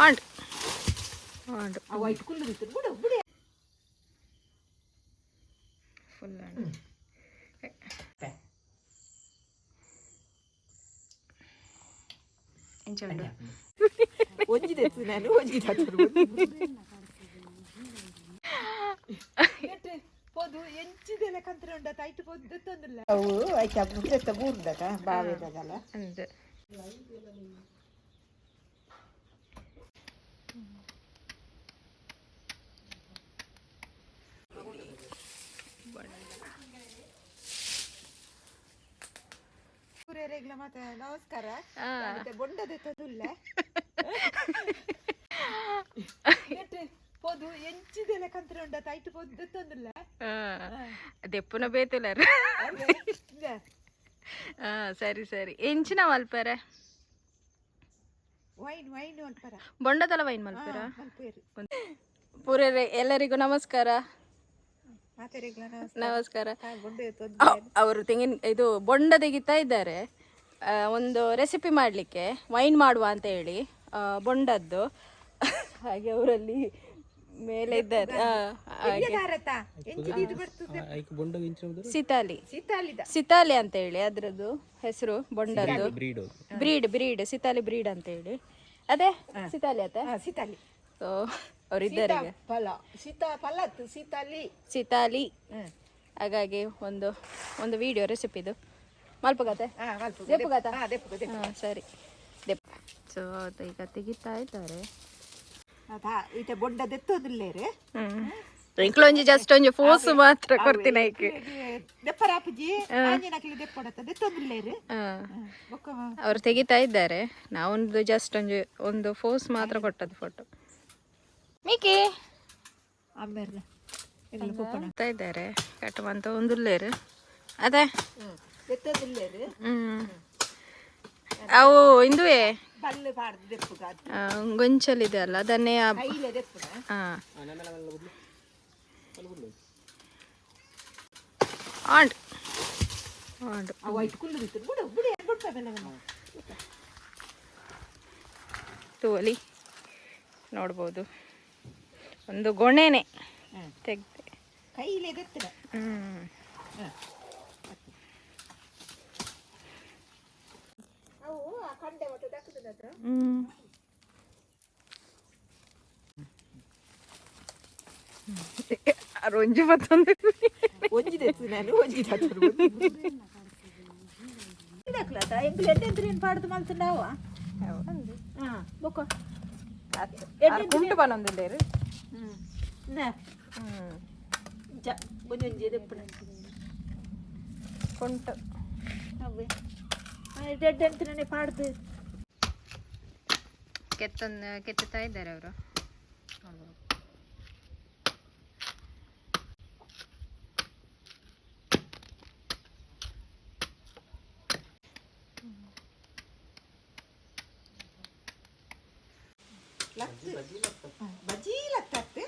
ಆಂಡ್ ಆಂಡ್. White Kullu ಬಿಡು ಬಿಡು. Full ಆಂಡ್. ಎಂಚ ಉಂಡು? ಒಂಜಿ ದೆತ್ತು ನಾನು ಒಂಜಿ ಪೋದು ಎಂಚಿದೆಲ್ಲ ಕಂತ್ರ ಉಂಡ ತೈಟ್ ಪೋದು ದೆತ್ತೊಂದಿಲ್ಲ ಅವು ಐತ ದೆತ್ತ ಬೂರ್ದತ ಬಾವೆದಲ್ಲ. ಅಂದ್. ಪೂರೆರೆಗ್ಲ ಮಾತ ನಮಸ್ಕಾರ. ಮತ್ತೆ ಬೊಂಡ ದೆತ್ತದುಲ್ಲ ಪೋದು ಎಂಚಿದೆಲ್ಲ ಕಂತ್ರ ಉಂಡ ತೈಟ್ ಪೋದು ದೆತ್ತೊಂದಿಲ್ಲ. ದೆಪ್ಪುನ ಬೇತಿಲ್ಲರು. ಸರಿ ಸರಿ, ಎಂಚಿನ ಮಲ್ಪರೆ? ವೈನ್ ವೈನ್ ಮಲ್ಪರ. ಬೊಂಡದಲ ವೈನ್ ಮಲ್ಪೆರ? ಮಲ್ಪೇರು. ಪೂರೆರೆ ಎಲ್ಲರಿಗೂ ನಮಸ್ಕಾರ. ಮಾತೆರೆಗ್ಲ ನಮಸ್ಕಾರ. ಬೊಂಡ ಎತ್ತೊಂದು. ಅವರು ತೆಂಗಿನ ಇದು ಬೊಂಡ ತೆಗಿತಾ ಇದ್ದಾರೆ, ಒಂದು ರೆಸಿಪಿ ಮಾಡಲಿಕ್ಕೆ, ವೈನ್ ಮಾಡುವ ಅಂತ ಹೇಳಿ, ಬೊಂಡದ್ದು. ಹಾಗೆ ಅವರಲ್ಲಿ ಮೇಲೆ ಇದ್ದಾರೆ, ಹಾಗೆ. ಎಂಚಿದು ಬರ್ತದೆ? ಸಿತಾಲಿ. ಸೀತಾಲಿದ. ಸಿತಾಲಿ ಅಂತ ಹೇಳಿ ಅದ್ರದ್ದು ಹೆಸರು, ಬೊಂಡದ್ದು ಬ್ರೀಡ್, ಬ್ರೀಡ್ ಸಿತಾಲಿ ಬ್ರೀಡ್ ಅಂತ ಹೇಳಿ. ಅದೇ ಸಿತಾಲಿ ಅತ್ತೆ. ಸೀತಾಲಿ. ಸೊ ಅವರಿದ್ದಾರೆ ಈಗ. ಫಲ ಸೀತಾ ಫಲತ್ ಸೀತಾಲಿ. ಸಿತಾಲಿ. ಹಾಗಾಗಿ ಒಂದು ಒಂದು ವಿಡಿಯೋ ರೆಸಿಪಿದು ಮಲ್ಪಗತ್ತೆ. ದೆಪ್ಪುಗತ್ತ? ದೆಪ್ಪು. ಹಾ, ಸರಿ, ದೆಪ್ಪ. ಸೊ ಅದು ಈಗ ತೆಗಿತಾ ಇದ್ದಾರೆ. ಇತ್ತೆ ಬೊಂಡ ದೆತ್ತೋದಿಲ್ಲೇರೆ. ಇಂಕ್ಲೊಂಜಿ ಜಸ್ಟ್ ಒಂಜಿ ಫೋಸ್ ಮಾತ್ರ ಕೊಡ್ತೀನಿ ಐಕ್. ದೆಪ್ಪರಾಪುಜಿ ಆಂಜಿನಕ್ಲಿ ದೆಪ್ಪಡತ್ತ ದೆತ್ತೋದಿಲ್ಲೇರು ಬೊಕ್ಕ. ಅವರು ತೆಗಿತಾ ಇದ್ದಾರೆ, ನಾವೊಂದು ಜಸ್ಟ್ ಒಂಜಿ ಒಂದು ಫೋಸ್ ಮಾತ್ರ ಕೊಟ್ಟದ್ದು ಫೋಟೋ. ಮಿಕಿ. ಆಮೇಲೆ ಎಂಗ್ಲ ಪೊಪ್ಪಣ. ಬರ್ತಾ ಇದ್ದಾರೆ, ಕಟ್ ಬಂತ ಒಂದುಲ್ಲೇರು ಅದೇ. ದೆತ್ತೋದಿಲ್ಲೇರು. ಅವು ಇಂದುವೆ. ಬಲ್ಲು ಪಾಡ್ದು ದೆಪ್ಪುಗ. ಗೊಂಚಲಿದೆ ಅಲ್ಲ, ಅದನ್ನೇ ಕೈಲೆ ದೆಪ್ಪುನ. ಹಾ. ಆಂಡ್ ಆಂಡ್. ವೈಟ್ ಕುಲ್ಲು ಬಿತ್ತು ಬಿಡು ಬಿಡು ಬಿಡ್ತಾ ಮೇಲೆ. ತೂವಲಿ ನೋಡ್ಬೋದು, ಒಂದು ಗೊಣೆನೆ ತೆಗ್ದೆ. ಕೈಲೆ ದೆತ್ತನ. ಅವು ಆ ಕಂಡೆ ಮತ್ತೆ ದಕ್ಕದ. ರೊಂಜಿ ಮತ್ತೊಂದು. ಒಂಜಿ ದೆತ್ತು ನಾನು ಒಂಜಿ ದಕ್ಲತ ಎಂಕ್ಲು ಎಡ್ಡೆ ಪಾಡ್ದು ಮಲ್ತುಂಡಾವ. ಹಾ, ಬೊಕ್ಕ. ಕುಂಟು ಬನ್ನೊಂದುಲ್ಲೇರು. ಹ್ಮ್ ಜ ಒಂಜೊಂಜಿ ದೆಪ್ಪುನ. ಕುಂಟು. ಅವೇ ಎಡ್ಡೆ ಅಂತಾನೆ ಪಾಡ್ದು. ಕೆತ್ತನ್ನು ಕೆತ್ತುತ್ತಾ ಇದ್ದಾರೆ ಅವರು, ನೋಡ್ಬೋದು. ಲತ್ತು ಬಜೀ ಲತ್ತತ್ತು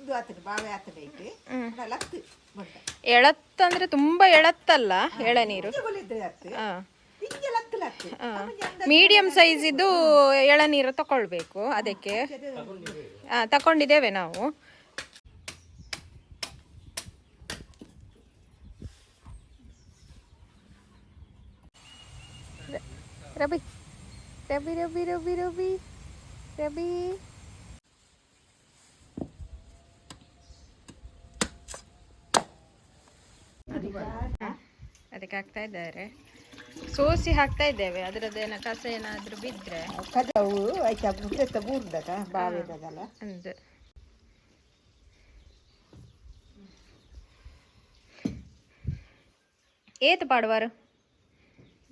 ಇದು ಆತನ ಬಾವೆ ಆತನ ಐತೆ ಲತ್ತು ಬೊಂಡ. ಎಳತ್ತಂದ್ರೆ ತುಂಬಾ ಎಳತ್ತಲ್ಲ ಎಳನೀರು. ಬೊಲಿದ್ದೆ ಅತ್ತು. ದಿಂಜ ಲತ್ತು ಲತ್ತು. ಮೀಡಿಯಂ ಸೈಜ್ ಇದ್ದು ಎಳನೀರು ತಕೊಳ್ಬೇಕು ಅದಕ್ಕೆ. ತಕೊಂಡಿದ್ದೇವೆ ನಾವು. ರಬಿ ರಬಿ ರಬಿ ರಬಿ ರಬಿ ರಬಿ. ಅದಕ್ಕೆ ಹಾಕ್ತಾ ಇದ್ದಾರೆ, ಸೋಸಿ ಹಾಕ್ತಾ ಇದ್ದೇವೆ. ಅದರದ್ದೇನ ಕಸ ಏನಾದ್ರೂ ಬಿದ್ರೆ. ಕದವು ಐತ ಮುಗ್ದೆತ್ತ ಬೂರ್ದತ ಬಾವೆದಲ್ಲ. ಅಂದ್ ಏತ್ ಪಾಡುವಾರು?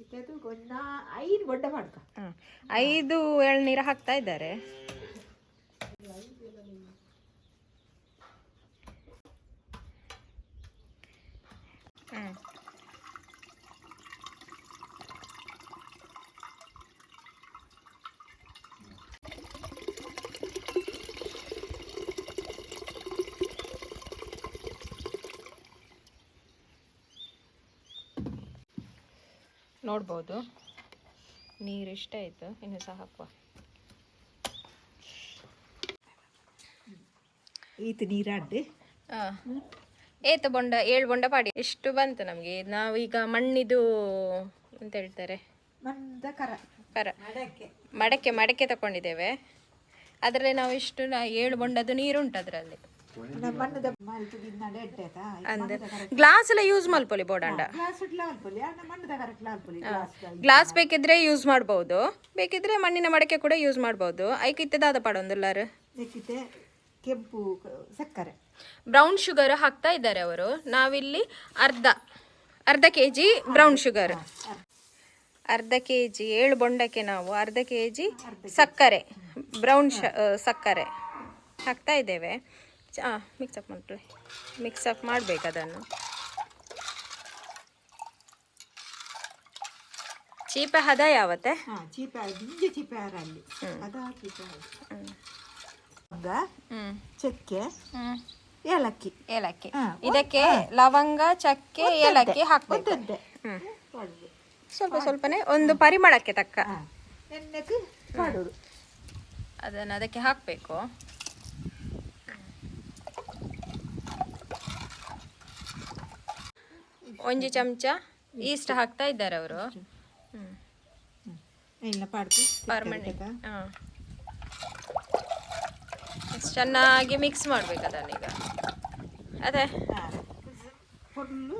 ಇದು ಒಂದ ಐದು ಬೊಡ್ಡ ಮಾಡ್ಕ. 5 ಎಳ್ನೀರು ಹಾಕ್ತಾ ಇದ್ದಾರೆ. ನೋಡ್ಬೋದು, ನೀರು ಇಷ್ಟ ಆಯಿತು, ಇನ್ನು ಸಹ ಹಾಕುವ. ಈತ ನೀರಾಡ್ದು. ಏತ ಬೊಂಡ? ಏಳು ಬೊಂಡ ಪಾಡಿ ಎಷ್ಟು ಬಂತು ನಮಗೆ. ನಾವೀಗ ಮಣ್ಣಿದು ಅಂತ ಹೇಳ್ತಾರೆ. ಮಂದ ಕರ. ಕರ, ಮಡಕೆ, ಮಡಕೆ ತಗೊಂಡಿದ್ದೇವೆ. ಅದರಲ್ಲಿ ನಾವು ಇಷ್ಟು ಏಳು ಬೊಂಡದ್ದು ನೀರುಂಟು ಅದರಲ್ಲಿ. ಮಣ್ಣದ ಮಲ್ತು ದಿನ ಎಡ್ಡೆ ಆತಾ. ಅಂದ್ರೆ ಗ್ಲಾಸ್ ಎಲ್ಲ ಯೂಸ್ ಮಲ್ಪೊಲಿ ಬೋಡಂಡ. ಗ್ಲಾಸ್ ಇಡ್ಲ ಅಲ್ಪೊಲಿ, ಆಂಡ ಮಣ್ಣದ ಕರಕ್ಲ ಅಲ್ಪೊಲಿ ಗ್ಲಾಸ್. ಗ್ಲಾಸ್ ಬೇಕಿದ್ರೆ ಯೂಸ್ ಮಾಡ್ಬೋದು, ಬೇಕಿದ್ರೆ ಮಣ್ಣಿನ ಮಡಕೆ ಕೂಡ ಯೂಸ್ ಮಾಡ್ಬೋದು. ಐಕ್ ಇತ್ತದಾದ ಪಾಡೊಂದುಲ್ಲಾರು. ನೆಕ್ಕಿತೆ ಕೆಂಪು ಸಕ್ಕರೆ. ಬ್ರೌನ್ ಶುಗರ್ ಹಾಕ್ತಾ ಇದ್ದಾರೆ ಅವರು. ನಾವಿಲ್ಲಿ ಅರ್ಧ ಅರ್ಧ ಕೆಜಿ ಬ್ರೌನ್ ಶುಗರ್, ಅರ್ಧ ಕೆಜಿ, ಏಳು ಬೊಂಡಕ್ಕೆ ನಾವು ಅರ್ಧ ಕೆಜಿ ಸಕ್ಕರೆ, ಬ್ರೌನ್ ಸಕ್ಕರೆ ಹಾಕ್ತಾ ಇದ್ದೇವೆ. ಮಿಕ್ಸಪ್ ಮಾಡ್ರಿ, ಮಿಕ್ಸಪ್ ಮಾಡಬೇಕು ಅದನ್ನು. ಚೀಪೆ ಹದ ಯಾವತ್ತೆ? ಹಾ, ಚೀಪೆ, ದಿಂಜೆ ಚೀಪೆ ಅಲ್ಲಿ ಅದ ಚೀಪೆ. ಲವಂಗ, ಚಕ್ಕೆ, ಏಲಕ್ಕಿ. ಏಲಕ್ಕಿ. ಇದಕ್ಕೆ ಲವಂಗ, ಚಕ್ಕೆ, ಏಲಕ್ಕಿ ಹಾಕ್ಬೇಕು. ಒಂದಂತೆ ಪಾಡುದು. ಸ್ವಲ್ಪ ಸ್ವಲ್ಪನೇ, ಒಂದು ಪರಿಮಳಕ್ಕೆ ತಕ್ಕ. ಹಾ, ಎಣ್ಣೆಗೆ ಪಾಡೋಡು. ಅದನ್ನು ಅದಕ್ಕೆ ಹಾಕಬೇಕು. ಒಂಜಿ ಚಮಚ ಈಸ್ಟ್ ಹಾಕ್ತಾ ಇದ್ದಾರೆ ಅವರು. ಇಲ್ಲ ಪಾಡ್ದು. ಪರ್ಮನೆಂಟ್ ಚೆನ್ನಾಗಿ ಮಿಕ್ಸ್ ಮಾಡ್ಬೇಕು ಅದನ್ನೀಗ. ಅದೇ. ಫುಲ್ಲು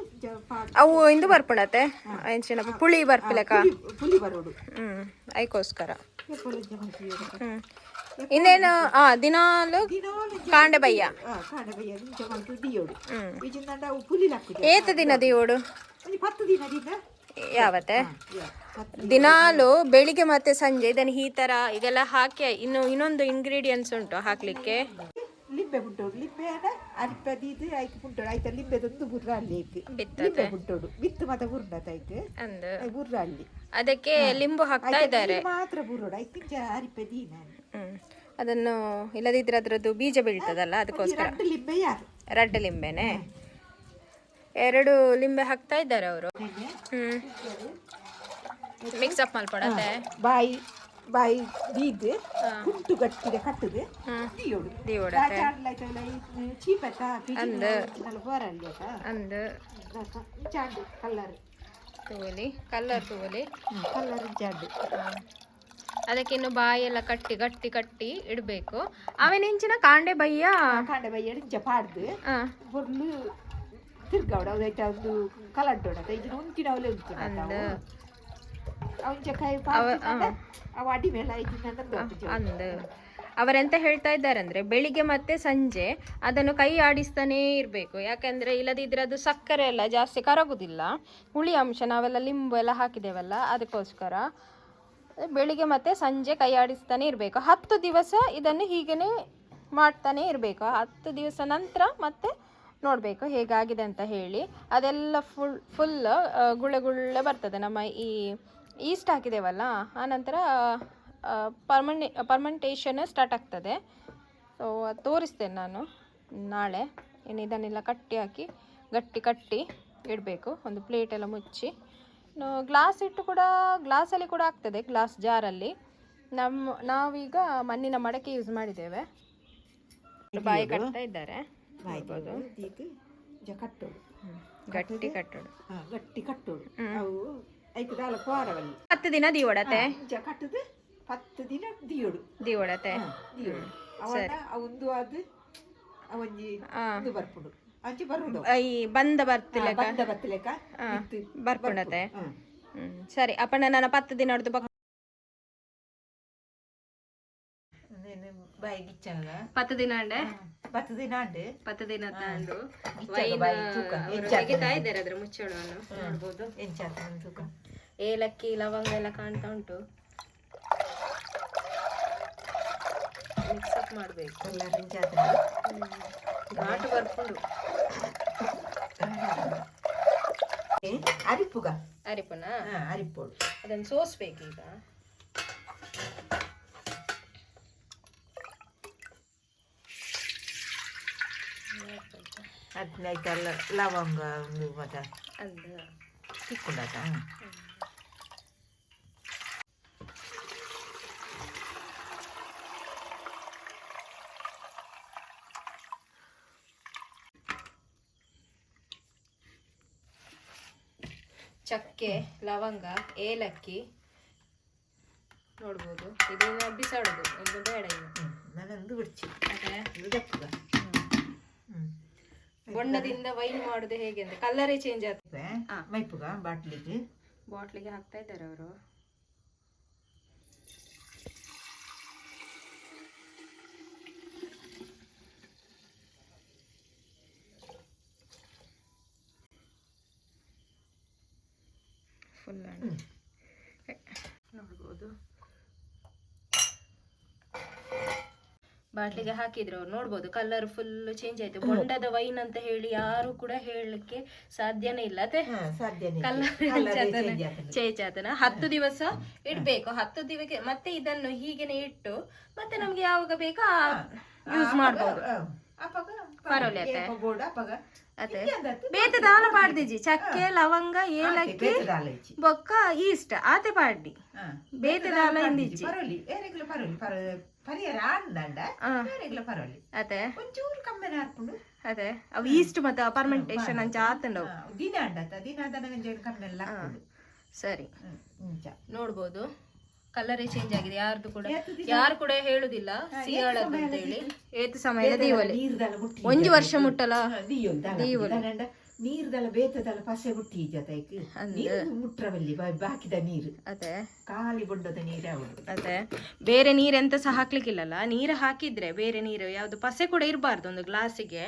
ಪಾಡು. ಅವು ಇಂದು ಬರ್ಪುಣತೆ ಎಂಚಿನ ಪುಳಿ ಬರ್ಪಿಲಕ. ಪುಳಿ, ಪುಳಿ ಬರೋಡು. ಐಕೋಸ್ಕರ. ಪುಳಿ ಮಾಡ್ತೀವಿ. ಇನ್ನೇನು, ದಿನಾಲು ದಿನಾಲು. ಕಾಂಡೆ ಬಯ್ಯ. ಹಾ, ಕಾಂಡೆ ಬಯ್ಯ ಇಂಚ ಮಲ್ತು ದಿಯೋಡು. ಇಜಿಂದಂಡ ಅವು ಪುಲಿ ಲಾಕುಜ. ಏತ ದಿನ ದಿಯೋಡು? ಒಂಜಿ 10 ದಿನ ದಿನ. ಯಾವತ್ತೆ? ಯಾ, 10. ದಿನಾಲು ಬೆಳಿಗ್ಗೆ ಮತ್ತೆ ಸಂಜೆ ಇದನ್ನು ಈ ತರ ಇದೆಲ್ಲ ಹಾಕಿ, ಇನ್ನು ಇನ್ನೊಂದು ಇಂಗ್ರೀಡಿಯೆಂಟ್ಸ್ ಉಂಟು ಹಾಕ್ಲಿಕ್ಕೆ. ಲಿಂಬೆ ಪುಂಟೋಡು, ಲಿಂಬೆನ ಅರಿಪ ದೀದು ಐಕ್ ಪುಂಟೋಡು. ಐತ ಲಿಂಬೆದೊಂದು ಬುರ್ರ ಅಲ್ಲಿ ಐಕ್. ಬಿತ್ತತೆ. ಲಿಂಬೆ ಪುಂಟೋಡು ಬಿತ್ತು ಮತ ಬುರ್ನತ ಐಕ್. ಅಂದು. ಬುರ್ರ ಅಲ್ಲಿ. ಅದಕ್ಕೆ ಲಿಂಬು ಹಾಕ್ತಾ ಇದ್ದಾರೆ. ನೀರು ಮಾತ್ರ ಬುರೋಡು ಐಕ್ ಅರಿಪೆ ದೀನ. ಅದನ್ನು ಇಲ್ಲದಿದ್ರೆ ಅದರದ್ದು ಬೀಜ ಬೀಳ್ತದಲ್ಲ, ಅದಕ್ಕೋಸ್ಕರ. ರಡ್ಡು ಲಿಂಬೆ ಯಾರು. ರಡ್ಡು ಲಿಂಬೆನೆ, ಎರಡು ಲಿಂಬೆ ಹಾಕ್ತಾ ಇದ್ದಾರೆ ಅವರು. ಮಿಕ್ಸ್ ಅಪ್ ಮಲ್ಪಡತ್ತೆ. ಬಾಯಿ ಬಾಯಿ ದೀದ್ ಕುಂಟು ಗಟ್ಟಿದ ಕಟ್ಟುದು ದಿಯೋಡು. ದಿಯೋಡತ್ತೆ. ಚೀಪತ್ತ ಹೋರಲ್ಲಿ. ಅಂದು. ಚಾಂಡು ಕಲ್ಲರ್. ತೂವಲಿ, ಕಲ್ಲರ್ ತೂವಲಿ. ಕಲ್ಲರ್ ಚಾಂಡು. ಅದಕ್ಕೆ ಇನ್ನು ಬಾಯೆಲ್ಲ ಕಟ್ಟಿ ಗಟ್ಟಿ ಕಟ್ಟಿ ಇಡಬೇಕು. ಅವೇನೆಂಚಿನ ಕಾಂಡೆ ಬಯ್ಯ. ಕಾಂಡೆ ಬಯ್ಯ ಇಂಚ ಪಾಡ್ದು ಬೊರ್ಲು ತಿರ್ಗಾವಡ ಐತ ಒಂದು ಕಲಡ್ಡೋಡ ಇದನ್ನ ಉಂತಿನವಲೇ ಉಂಟು. ಅವಂಚ ಕೈ ಪಾಡ್ದು ಅವ ಅಡಿ ಮೇಲೆ ಐತಿನ. ಅಂದ ಅವರೆಂತ ಹೇಳ್ತಾ ಇದ್ದಾರೆ ಅಂದ್ರೆ, ಬೆಳಿಗ್ಗೆ ಮತ್ತೆ ಸಂಜೆ ಅದನ್ನು ಕೈ ಆಡಿಸ್ತಾನೇ ಇರಬೇಕು. ಯಾಕಂದ್ರೆ ಇಲ್ಲದಿದ್ರೆ ಅದು ಸಕ್ಕರೆ ಎಲ್ಲ ಜಾಸ್ತಿ ಕರಗುದಿಲ್ಲ. ಹುಳಿ ಅಂಶ, ನಾವೆಲ್ಲ ಲಿಂಬು ಎಲ್ಲ ಹಾಕಿದ್ದೇವಲ್ಲ, ಅದಕ್ಕೋಸ್ಕರ ಬೆಳಿಗ್ಗೆ ಮತ್ತೆ ಸಂಜೆ ಕೈ ಆಡಿಸ್ತಾನೆ ಇರಬೇಕು. 10 ದಿವಸ ಇದನ್ನು ಹೀಗೇನೆ ಮಾಡ್ತಾನೆ ಇರಬೇಕು. 10 ದಿವಸ ನಂತರ ಮತ್ತೆ ನೋಡಬೇಕು ಹೇಗಾಗಿದೆ ಅಂತ ಹೇಳಿ. ಅದೆಲ್ಲ ಫುಲ್ ಫುಲ್ ಗುಳ್ಳೆ ಗುಳ್ಳೆ ಬರ್ತದೆ. ನಮ್ಮ ಈ ಈಸ್ಟ್ ಹಾಕಿದ್ದೇವಲ್ಲ, ಆನಂತರ ಪರ್ಮಂಟೇಷನ್ ಸ್ಟಾರ್ಟ್ ಆಗ್ತದೆ. ಸೊ ಅದು ತೋರಿಸ್ತೇನೆ ನಾನು ನಾಳೆ. ಇನ್ನು ಇದನ್ನೆಲ್ಲ ಕಟ್ಟಿ ಹಾಕಿ ಗಟ್ಟಿ ಕಟ್ಟಿ ಇಡಬೇಕು, ಒಂದು ಪ್ಲೇಟೆಲ್ಲ ಮುಚ್ಚಿ. ಇನ್ನು ಗ್ಲಾಸ್ ಇಟ್ಟು ಕೂಡ, ಗ್ಲಾಸಲ್ಲಿ ಕೂಡ ಆಗ್ತದೆ, ಗ್ಲಾಸ್ ಜಾರಲ್ಲಿ. ನಾವೀಗ ಮಣ್ಣಿನ ಮಡಕೆ ಯೂಸ್ ಮಾಡಿದ್ದೇವೆ. ಬಾಯಿ ಕಟ್ತಾ ಇದ್ದಾರೆ. ದೀದ್ ಕಟ್ಟೋಡು. ಗಟ್ಟಿ ಕಟ್ಟೋಡು. ಹಾ, ಗಟ್ಟಿ ಕಟ್ಟೋಡು. ಅವು ಐಕ್ ದಾಲ ಕೋರವಲ್ಲಿ. 10 ದಿನ ದೀವಡತೆ. ಇಂಚ ಕಟ್ಟುದು 10 ದಿನ ದಿಯೋಡು. ದೀವಡತೆ. ದಿಯೋಡು. ಅವನ ಅವಂದು ಅದು ಅವಂಜಿ ಒಂದು ಬರ್ಪುಡು ಅಂಚೆ ಬರುಡು. ಈ ಬಂದ ಬರ್ತಿಲ್ಲ. ಬಂದ ಬತ್ತಲೆಕ. ಬರ್ಪುಂಡತೆ. ಸರಿ ಅಪ್ಪಣ್ಣ, ನಾನು 10 ದಿನ ಹೊಡ್ದು ಬಕ್. ಬಾಯಿ ಗಿಚ್ಚಲ್ಲ. 10 ದಿನ ಅಂಡೆ. 10 ದಿನ ಅಂಡೆ. 10 ದಿನ ತಂದು ಗಿಚ್ಚಗ ಬಾಯಿ ತೂಕ. ತೆಗಿತಾ ಇದ್ದಾರೆ ಅದರ ಮುಚ್ಚಳವನ್ನು, ನೋಡ್ಬೋದು. ಎಂಚಾತ ತೂಕ. ಏಲಕ್ಕಿ, ಲವಂಗ ಎಲ್ಲ ಕಾಣ್ತಾ ಉಂಟು. ಮಿಕ್ಸ್ ಅಪ್ ಮಾಡಬೇಕು. ಎಲ್ಲ ಎಂಚಾತ. ಘಾಟು ಬರ್ಪುಂಡು. ಅರಿಪುಗ. ಅರಿಪುನ. ಹಾ, ಅರಿಪೋಡು. ಅದನ್ನು ಸೋಸ್ಬೇಕು ಈಗ. ಅದನ್ನ ಲವಂಗ ಒಂದು ಮತ್ತೆ ಅಂದ. ತಿಕ್ಕೊಂಡಾತ. ಚಕ್ಕೆ, ಲವಂಗ, ಏಲಕ್ಕಿ ನೋಡ್ಬೋದು. ಇದನ್ನ ಬಿಸಾಡೋದು, ಇದು ಬೇಡ ಇನ್ನು. ನಾನಂದು ಬಿಡ್ಚಿ. ಅದೇ. ಇದು ದಪ್ಪುಗ. ಬೊಂಡದಿಂದ ವೈನ್ ಮಾಡುದು ಹೇಗೆ ಅಂದ್ರೆ ಕಲರೇ ಚೇಂಜ್ ಆಗ್ತದೆ. ಮೈಪುಗ ಬಾಟ್ಲಿಗೆ. ಬಾಟ್ಲಿಗೆ ಹಾಕ್ತಾ ಇದ್ದಾರೆ ಅವರು. ಫುಲ್ ನೋಡ್ಬೋದು, ಬಾಟ್ಲಿಗೆ ಹಾಕಿದ್ರು ಅವ್ರು. ನೋಡ್ಬೋದು, ಕಲರ್ ಫುಲ್ ಚೇಂಜ್ ಆಯ್ತು. ಬೊಂಡದ ವೈನ್ ಅಂತ ಹೇಳಿ ಯಾರು ಕೂಡ ಹೇಳಲಿಕ್ಕೆ ಸಾಧ್ಯನೇ ಇಲ್ಲ ಅದೇ. ಸಾಧ್ಯನೇ. ಕಲರ್ ಚೇಂಜ್ ಆತನ. 10 ದಿವಸ ಇಡ್ಬೇಕು. 10 ದಿವಕ್ಕೆ ಮತ್ತೆ ಇದನ್ನು ಹೀಗೇನೆ ಇಟ್ಟು ಮತ್ತೆ ನಮ್ಗೆ ಯಾವಾಗ ಬೇಕೋ ಯೂಸ್ ಮಾಡ್ಬೋದು. ಪರವಾಗಿಲ್ಲ ಅತ್ತೆ. ಅದೇ ಬೇತೆ ದಾಲ ಪಾಡ್ದಿಜಿ, ಚಕ್ಕೆ, ಲವಂಗ, ಏಲಕ್ಕಿ ಬೊಕ್ಕ ಈಸ್ಟ್ ಆತೆ ಪಾಡ್ಡಿ, ಬೇತೆ ದಾಲ ಇಂದಿಜ್ಜಿ. ಪರೊಲಿ ಏರೆಗ್ಲ ಪರೊಲಿ ಪರಿಯರ ಆಂದಂಡ ಏರೆಗ್ಲ ಪರೊಲಿ. ಅದೇ. ಒಂಚೂರು ಕಮ್ಮೆನ ಹಾಕೊಂಡು. ಅದೇ, ಅವು ಈಸ್ಟ್ ಮತ್ತೆ ಪರ್ಮೆಂಟೇಶನ್ ಅಂಚ ಆತಂಡವು. ದಿನ ಅಂಡತ್ತ ದಿನ ದನ ಕಮ್ಮೆಲ್ಲ ಹಾಕೊಂಡು. ಸರಿ. ಇಂಚ. ನೋಡ್ಬೋದು, ಕಲರೇ ಚೇಂಜ್ ಆಗಿದೆ. ಯಾರ್ದು ಕೂಡ ಯಾರು ಕೂಡ ಹೇಳುದಿಲ್ಲ ಸಿಯಾಳದ್ದು ಅಂತ ಹೇಳಿ. ಏತು ಸಮಯದ ದೀವಲಿ ನೀರ್ದಲ ಮುಟ್ಟಿ. ಒಂಜಿ ವರ್ಷ ಮುಟ್ಟಲ. ದೀವೊಂದು ನೀರ್ದಲ ಬೇತದಲ ಪಸೆ ಮುಟ್ಟಿ ಜೊತೆಗೆ ನೀರು ಮುಟ್ರವಲ್ಲಿ ಬಾಕಿದ ನೀರು. ಅದೇ. ಖಾಲಿ ಬೊಂಡದ ನೀರು ಅವಳು. ಅದೇ, ಬೇರೆ ನೀರೆಂತ ಸಹ ಹಾಕ್ಲಿಕ್ಕಿಲ್ಲಲ್ಲ. ನೀರು ಹಾಕಿದ್ರೆ ಬೇರೆ ನೀರು ಯಾವ್ದು ಪಸೆ ಕೂಡ ಇರಬಾರ್ದು. ಒಂದು ಗ್ಲಾಸಿಗೆ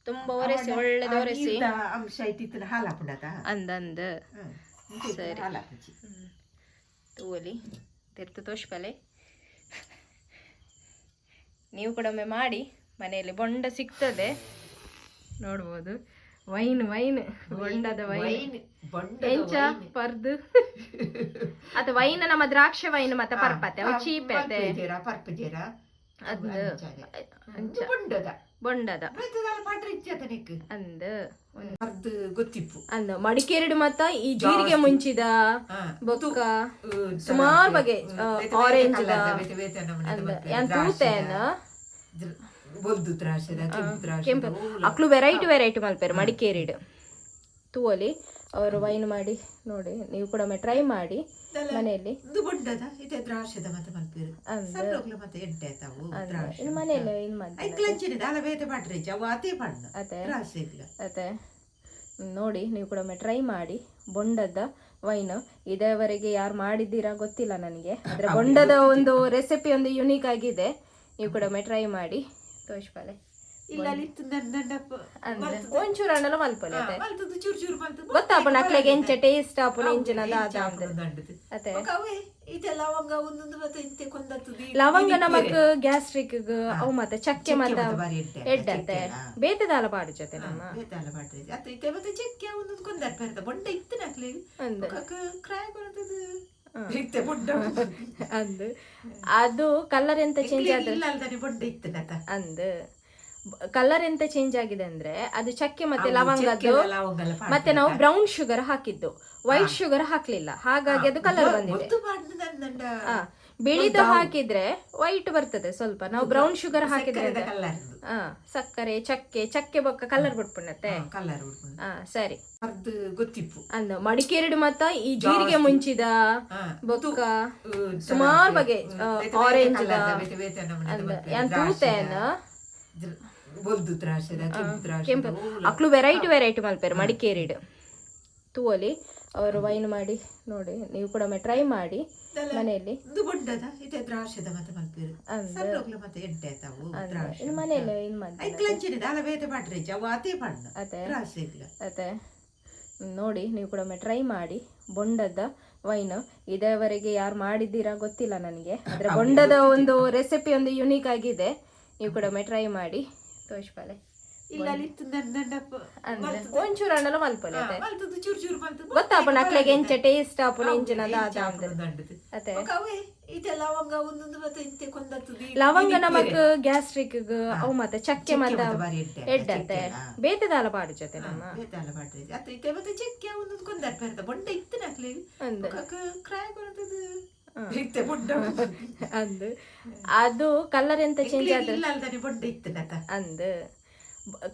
ತುಂಬ ಒರೆಸಿ, ಒಳ್ಳೆದು ಒರೆಸಿ. ಅಂಶ ಇತ್ತಿತ್ತಿನ ಹಾಲು ಹಾಪುಂಡತ. ಅಂದಂದು. ಸರಿ. ಹಾಲು ಹಾಪುಜಿ. ತೂವಲಿ ತೆರ್ತು ತೋಷ್ಪಲೆ. ನೀವು ಕೂಡ ಒಮ್ಮೆ ಮಾಡಿ ಮನೆಯಲ್ಲಿ. ಬೊಂಡ ಸಿಗ್ತದೆ, ನೋಡ್ಬೋದು. ವೈನ್, ವೈನ್, ಬೊಂಡದ ವೈನ್. ವೈನ್ ಬೊಂಡದ. ಎಂಚ ಪರ್ದು ಅತ ವೈನ್, ನಮ್ಮ ದ್ರಾಕ್ಷಿ ವೈನ್ ಮತ್ತೆ ಪರ್ಪತೆ ಅವು ಚೀಪ್ ಅತೆ. ಜೇರ ಪರ್ಪ ಜೇರ. ಅದು ಅಂಚ ಬೊಂಡದ. ಬೊಂಡದ. ಬೇತದಲ ಪಾಟ್ರೆ ಇಚ್ಚತ ನಿಕ್. ಅಂದ್. ಅರ್ದು ಗೊತ್ತಿಪ್ಪು. ಅಂದ್, ಮಡಿಕೇರಿಡು ಮತ್ತ ಈ ಜೀರಿಗೆ ಮುಂಚಿದ ಬೊಕ್ಕ ಸುಮಾರು ಬಗೆ ಆರೆಂಜ್ ಯಾನ್ ತೂತೇನ. ಬೊಲ್ದು ದ್ರಾಕ್ಷದ, ಕೆಂಪು ದ್ರಾಕ್ಷಿ. ಕೆಂಪು ಅಕ್ಲು ವೆರೈಟಿ ವೆರೈಟಿ ಮಲ್ಪೇರು ಮಡಿಕೇರಿಡು. ತೂವಲಿ ಅವರು ವೈನ್ ಮಾಡಿ ನೋಡಿ. ನೀವು ಕೂಡ ಒಮ್ಮೆ ಟ್ರೈ ಮಾಡಿ ಮನೆಯಲ್ಲಿ. ಇದು ಬೊಂಡದ ಇದೆ ದ್ರಾಕ್ಷದ ಮತ್ತೆ ಮಲ್ಪೇರು. ಅಂದ್. ಸಣ್ಣೋಗ್ಲ ಮತ್ತೆ ಎಡ್ಡೆ ತಾವು ದ್ರಾಕ್ಷಿ. ಇನ್ನು ಮನೆಯಲ್ಲಿ ಇನ್ ಮಾಡ್ತಾರೆ. ಐಕ್ಲಂಚಿನ ದಾಲ ಬೇತೆ ಪಾಟ್ರೆ ಅವು ಅದೇ ಪಣ್ಣ. ಅದೇ. ದ್ರಾಕ್ಷಿ ಇಲ್ಲ. ಅದೇ, ನೋಡಿ, ನೀವು ಕೂಡ ಒಮ್ಮೆ ಟ್ರೈ ಮಾಡಿ ಬೊಂಡದ ವೈನ್. ಇದೇವರೆಗೆ ಯಾರು ಮಾಡಿದ್ದೀರಾ ಗೊತ್ತಿಲ್ಲ ನನಗೆ, ಆದರೆ ಬೊಂಡದ ಒಂದು ರೆಸಿಪಿ ಒಂದು ಯುನೀಕ್ ಆಗಿದೆ. ನೀವು ಕೂಡ ಒಮ್ಮೆ ಟ್ರೈ ಮಾಡಿ ತೋಷ್ಪಾಲೆ. ಇಲ್ಲ ಅಲ್ಲಿ ಇತ್ತು ನನ್ನ. ಅಂದ್ರೆ ಒಂಚೂರು ಅಣ್ಣಲ ಮಲ್ಪಲೆ ಅದೇ. ಮಲ್ತದ್ದು ಚೂರು ಚೂರು ಮಲ್ತದ್ದು. ಗೊತ್ತಾಪುಂಡು ಅಕ್ಲೆಗೆ ಎಂಚ ಟೇಸ್ಟ್ ಆಪುಂಡು ಎಂಚಿನ ಅದೇ. ಅವೇ ಇದೆ ಲವಂಗ ಒಂದೊಂದು ಮತ್ತೆ ಇಂತೆ ಕೊಂದತ್ತದು. ಲವಂಗ ನಮಕ್ ಗ್ಯಾಸ್ಟ್ರಿಕ್ ಅವು ಮತ್ತೆ ಚಕ್ಕೆ ಮತ್ತೆ ಬಾರಿ ಎಡ್ಡೆ. ಎಡ್ಡಂತೆ ಬೇತೆ ದಾಲ ಪಾಡು ಜೊತೆ ನಮ್ಮ. ಬೇತಾಲ ಪಾಟ್ರೆ ಅತ್ತ ಇತ್ತೆ ಮತ್ತೆ ಚಕ್ಕೆ ಒಂದೊಂದು ಕೊಂದರ್ ಪೆರ್ದ ಬೊಂಡ ಇತ್ತು ನಕ್ಲೆ. ಅಂದ್. ಕ್ರಾಯ್ ಕೊನತದು ಇತ್ತೆ ಬೊಂಡ. ಅಂದ್, ಅದು ಕಲರ್ ಎಂತ ಚೇಂಜ್ ಆದ್ರೆ ಇಲ್ಲ ಅಲ್ದಾನೆ ಬೊಂಡ ಇತ್ತು ನತ. ಅಂದ್, ಕಲರ್ ಎಂತ ಚೇಂಜ್ ಆಗಿದೆ ಅಂದ್ರೆ ಅದು ಚಕ್ಕೆ ಮತ್ತೆ ಲವಂಗದ್ದು. ಲವಂಗಲ್ಲ. ಮತ್ತೆ ನಾವು ಬ್ರೌನ್ ಶುಗರ್ ಹಾಕಿದ್ದು, ವೈಟ್ ಶುಗರ್ ಹಾಕ್ಲಿಲ್ಲ. ಹಾಗಾಗಿ ಅದು ಕಲರ್ ಬಂದಿದೆ. ಒತ್ತು ಪಾಡ್ದು ನನ್ನ. ಬಿಳಿದು ಹಾಕಿದ್ರೆ ವೈಟ್ ಬರ್ತದೆ ಸ್ವಲ್ಪ. ನಾವು ಬ್ರೌನ್ ಶುಗರ್ ಹಾಕಿದ್ರೆ ಕಲರ್. ಸಕ್ಕರೆ, ಚಕ್ಕೆ, ಚಕ್ಕೆ ಬೊಕ್ಕ ಕಲರ್ ಬಿಟ್ಪುಂಡತ್ತೆ. ಕಲರ್. ಹಾ, ಸರಿ. ಅರ್ದು ಗೊತ್ತಿಪ್ಪು. ಅಂದ್, ಮಡಿಕೇರಿಡು ಮತ್ತ ಈ ಜೀರಿಗೆ ಮುಂಚಿದ ಬೊಕ್ಕ ಸುಮಾರು ಬಗೆ ಆರೆಂಜ್ ಯಾನ್ ತೂತೇನ. ಬೊಲ್ದು ದ್ರಾಕ್ಷದ, ಕೆಂಪು ದ್ರಾಕ್ಷಿ. ಕೆಂಪು ಅಕ್ಲು ವೆರೈಟಿ ವೆರೈಟಿ ಮಲ್ಪೇರು ಮಡಿಕೇರಿಡು. ತೂವಲಿ ಅವರು ವೈನ್ ಮಾಡಿ ನೋಡಿ. ನೀವು ಕೂಡ ಒಮ್ಮೆ ಟ್ರೈ ಮಾಡಿ ಮನೆಯಲ್ಲಿ. ಇದು ಬೊಂಡದ ಇದೆ ದ್ರಾಕ್ಷದ ಮತ್ತೆ ಮಲ್ಪೇರು. ಸಣ್ಣೋಗ್ಲ ಮತ್ತೆ ಎಡ್ಡೆ ತಾವು ದ್ರಾಕ್ಷಿ. ಇನ್ನು ಮನೆಯಲ್ಲಿ ಇನ್ ಮಾಡ್ತಾರೆ. ಐಕ್ಲಂಚಿನ ದಾಲ ಬೇತೆ ಪಾಟ್ರೆ ಅವು ಅದೇ ಪಣ್ಣ. ಅದೇ. ದ್ರಾಕ್ಷಿ ಇಲ್ಲ. ಅದೇ, ನೋಡಿ, ನೀವು ಕೂಡ ಒಮ್ಮೆ ಟ್ರೈ ಮಾಡಿ ಬೊಂಡದ ವೈನ್. ಇದೇವರೆಗೆ ಯಾರು ಮಾಡಿದ್ದೀರಾ ಗೊತ್ತಿಲ್ಲ ನನಗೆ, ಆದರೆ ಬೊಂಡದ ಒಂದು ರೆಸಿಪಿ ಒಂದು ಯುನೀಕ್ ಆಗಿದೆ. ನೀವು ಕೂಡ ಒಮ್ಮೆ ಟ್ರೈ ಮಾಡಿ ತೋಷ್ಪಾಲೆ. ಇಲ್ಲ ಅಲ್ಲಿ ಇತ್ತು ನನ್ನ. ಅಂದ್ರೆ ಒಂಚೂರು ಅಣ್ಣಲ ಮಲ್ಪಲೆ ಅದೇ. ಮಲ್ತದ್ದು ಚೂರು ಚೂರು ಮಲ್ತದ್ದು. ಗೊತ್ತಾಪುಂಡು ಅಕ್ಲೆಗೆ ಎಂಚ ಟೇಸ್ಟ್ ಆಪುಂಡು ಎಂಚಿನ ಅದೇ. ಅವೇ ಇದೆ ಲವಂಗ ಒಂದೊಂದು ಮತ್ತೆ ಇಂತೆ ಕೊಂದತ್ತದು. ಲವಂಗ ನಮಕ್ ಗ್ಯಾಸ್ಟ್ರಿಕ್ ಅವು ಮತ್ತೆ ಚಕ್ಕೆ ಮತ್ತೆ ಬಾರಿ ಎಡ್ಡೆ. ಎಡ್ಡಂತೆ ಬೇತೆ ದಾಲ ಪಾಡು ಜೊತೆ ನಮ್ಮ. ಬೇತಾಲ ಪಾಟ್ರೆ ಅತ್ತ ಇತ್ತೆ ಮತ್ತೆ ಚಕ್ಕೆ ಒಂದೊಂದು ಕೊಂದರ್ ಪೆರ್ದ ಬೊಂಡ ಇತ್ತು ನಕ್ಲೆ. ಅಂದ್. ಕ್ರಾಯ್ ಕೊನತದು ಇತ್ತೆ ಬೊಂಡ. ಅಂದ್, ಅದು ಕಲರ್ ಎಂತ ಚೇಂಜ್ ಆದ್ರೆ ಇಲ್ಲ ಅಲ್ದಾನೆ ಬೊಂಡ ಇತ್ತು ನತ. ಅಂದ್,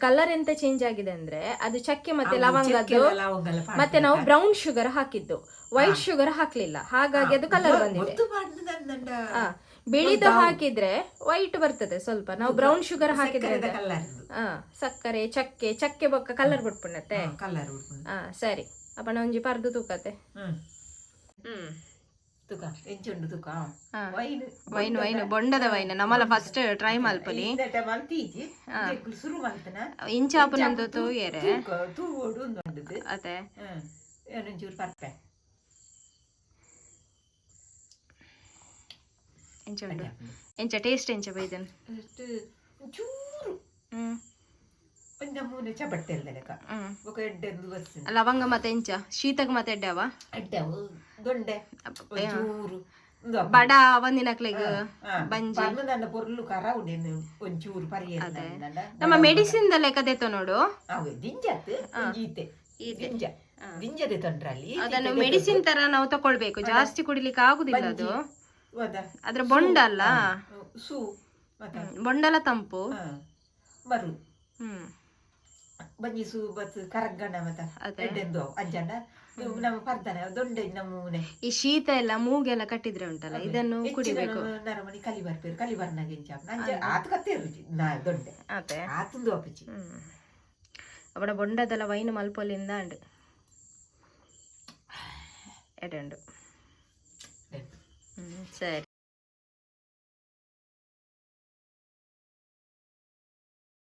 ಕಲರ್ ಎಂತ ಚೇಂಜ್ ಆಗಿದೆ ಅಂದ್ರೆ ಅದು ಚಕ್ಕೆ ಮತ್ತೆ ಲವಂಗದ್ದು. ಲವಂಗಲ್ಲ. ಮತ್ತೆ ನಾವು ಬ್ರೌನ್ ಶುಗರ್ ಹಾಕಿದ್ದು, ವೈಟ್ ಶುಗರ್ ಹಾಕ್ಲಿಲ್ಲ, ಹಾಗಾಗಿ ಅದು ಕಲರ್ ಬಂದಿದೆ. ಗೊತ್ತು ಮಾಡ್ದು ನನ್ನ. ಬಿಳಿದು ಹಾಕಿದ್ರೆ ವೈಟ್ ಬರ್ತದೆ ಸ್ವಲ್ಪ. ನಾವು ಬ್ರೌನ್ ಶುಗರ್ ಹಾಕಿದ್ರೆ ಕಲರ್. ಸಕ್ಕರೆ, ಚಕ್ಕೆ, ಚಕ್ಕೆ ಬೊಕ್ಕ ಕಲರ್ ಬಿಟ್ಪುಂಡತ್ತೆ. ಕಲರ್. ಸರಿ, ಅಪ್ಪಣ ಒಂಜಿ ಪರ್ದು ತೂಕತೆ. ಹ್ಮ್, ತುಕ ಎಂಚುಂಡು ತುಕ. ವೈನ್. ವೈನ್, ವೈನ್, ಬೊಂಡದ ವೈನ್. ನಮ್ಮಲ್ಲ ಫಸ್ಟ್ ಟ್ರೈ ಮಲ್ಪಲಿ. ಮಲ್ತೀಜಿ, ಶುರು ಮಲ್ತನ. ಇಂಚಾಪುನಂದು ತೂಯೆರೆ. ತೂವೋಡು ಉಂದುಂಡದು. ಅದೇ. ಏನೊಂಚೂರು ಪರ್ಪೆ. ಎಂಚ ಉಂಡು? ಎಂಚ ಟೇಸ್ಟ್, ಎಂಚ ಬೈದನ್? ಎಷ್ಟು ಚೂರು ಒಂಜ ಮೂನೆ ಚಬಟ್ಟೆ ಲೆಕ್ಕ. ಬೊಕ ಎಡ್ಡೆ ಬಸ್. ಲವಂಗ ಮತ್ತೆ ಎಂಚ ಶೀತಗ್ ಮತ್ತೆ ಎಡ್ಡೆವ? ಎಡ್ಡೆ ದೊಂಡೆ ಒಂಚೂರು ಉಂದು. ಬಡ ಒಂದಿನಕ್ಲೆಗ್ ಬಂಜಿ. ಪರ್ನು ನನ್ನ ಪೊರ್ಲು ಕರ ಉಂಡು, ಒಂಚೂರು ಪರಿಯ. ನಮ್ಮ ಮೆಡಿಸಿನ್ ದ ಲೆಕ್ಕ ದೇತ ನೋಡು. ಅವೆ ದಿಂಜತ್ ಒಂಜಿ ಈತೆ ದಿಂಜ ದಿಂಜದೆ ತೊಂಡ್ರಲ್ಲಿ. ಅದನ್ನು ಮೆಡಿಸಿನ್ ತರ ನಾವು ತಕೊಳ್ಬೇಕು, ಜಾಸ್ತಿ ಕುಡಿಲಿಕ್ಕೆ ಆಗುದಿಲ್ಲ ಅದು. ಅದ್ರ ಬೊಂಡ ಅಲ್ಲ. ಸೂ ಮತ್ತೆ. ಬೊಂಡಲ ತಂಪು. ಬರು. ಬಂಜಿ ಸೂ ಬತ್ ಕರಗ್ಗಣ ಮತ್ತ ಎಡ್ಡೆಂದು ಅಂಜಂಡ ನಮ್ಮ ಪರ್ದನೆ ದೊಂಡೆ ನಮೂನೆ. ಈ ಶೀತ ಎಲ್ಲ ಮೂಗೆಲ್ಲ ಕಟ್ಟಿದ್ರೆ ಉಂಟಲ್ಲ, ಇದನ್ನು ಕುಡಿಬೇಕು. ನರಮಣಿ ಕಲಿ ಬರ್ಪೇರು, ಕಲಿ ಬರ್ನಾಗ ಎಂಚ ನಂಜ ಆತ ಕತ್ತೇರು ನಾ ದೊಂಡೆ. ಅದೇ. ಆತಂದು ಅಪ್ಪಚಿ. ಅವಡ ಬೊಂಡದಲ್ಲ ವೈನ್ ಮಲ್ಪೊಲಿಂದ ಅಂಡ್ ಎಡಂಡು. ಸರಿ.